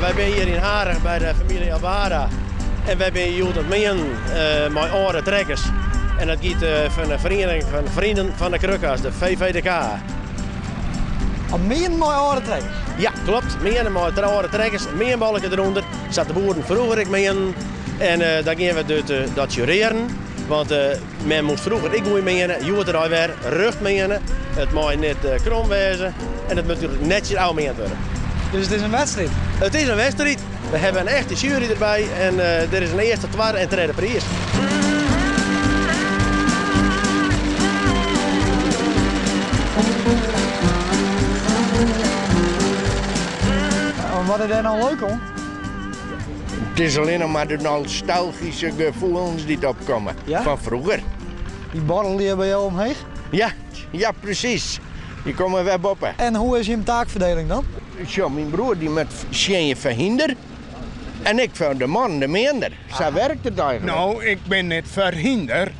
Wy binne hjir yn Harich by de famylje Albada en wy binne hjoed oan it meanen mei âlde trekkers. En dat giet fan de feriening fan Vrienden van de Krukas, de VVDK. Oan it meanen mei âlde trekkers? Ja, klopt. Meanen mei âlde trekkers, meanbalke derûnder, sa't de boeren froeger ek meanden. En dan gean we dus dat jurearen, want men moast froeger ek goed meane, hjoed-de-dei wer rjocht meane. It mei net krom wêze en it moat natuerlik netsjes ôfmeand wurde. Dus it is in wedstriid? It is in wedstriid. We hawwe in echte sjuery derby en der is in earste, twadde en tredde priis. Wat is dêr no leuk oan? It is allinnich mar de nostalgyske gefoelens dy't opkomme fan froeger. Dy borrelje by jo omheech? Ja, ja presys. Dy komme wer boppe. En hoe is jim taakferdeling dan? Sjoch, myn broer dy moat tsjinje foar hynder en ik foar de man, de meander. Sa werkt it eigenlik. No, ik bin net foar hynder.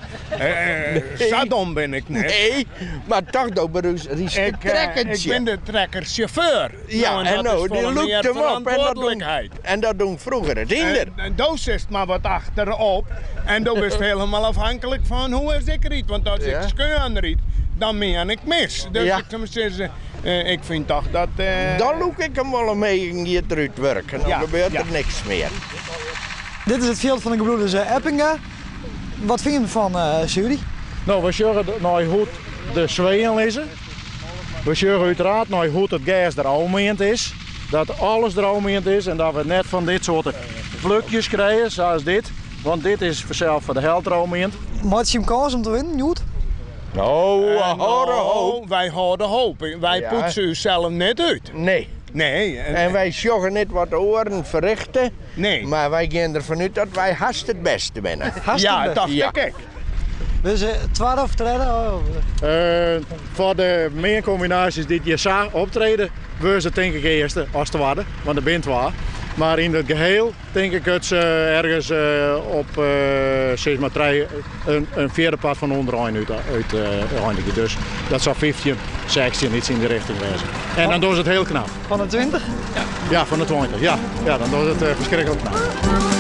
Sa dom bin ik net. Nee, mar toch do rydst it trekkertsje. Ik bin de trekkersjauffeur. Ja, en no, dy lûkt him op en dat die froeger it hynder. En do sitst mar wat achterop en do bist hielendal afhanklik fan hoe as ik ryd. Want as ik skean ryd, dan mean ik mis. Dus ik soe sizze, ik fyn toch dat. Dan lûk ik him wol omheech en giet er út wurk en dan gebeurt der niks mear. Dit is it fjild fan de gebroeders Eppinga. Wat fine jim fan sjuery? No, we sjogge nei hoe't de sweeën lizze. We sjogge uiteraard nei hoe't it gers der ôfmeand is. Dat alles der ôfmeand is en dat we net fan dit soarte plukjes krije, sa as dit. Want dit is fansels foar de helte ôfmeand. Meitsje jim kâns om te winnen hjoed? No, we hâlde hoop. Wy hâlde hoop. Wy poetse ússels net út. Nee. Nee. En wy sjogge net wat de oaren ferrichte. Nee. Mar wy gean derfan út dat wy hast it bêste binne. Ja, tocht ik ek. Dus twadde of tredde? Foar de meankombinaasjes dy't hjir sa optrede, wurde se tink ik earste as twadde, want der binne twa. Mar yn it geheel tink ik dat se ergens op sis mar trije, in fjirde part fan ûnderein út einigje. Dus dat sil 15, 16 iets yn dy richting wêze. En dan dogge se it hiel knap. Fan de 20? Ja, fan de 20. Ja, ja dan dogge se it ferskriklik knap.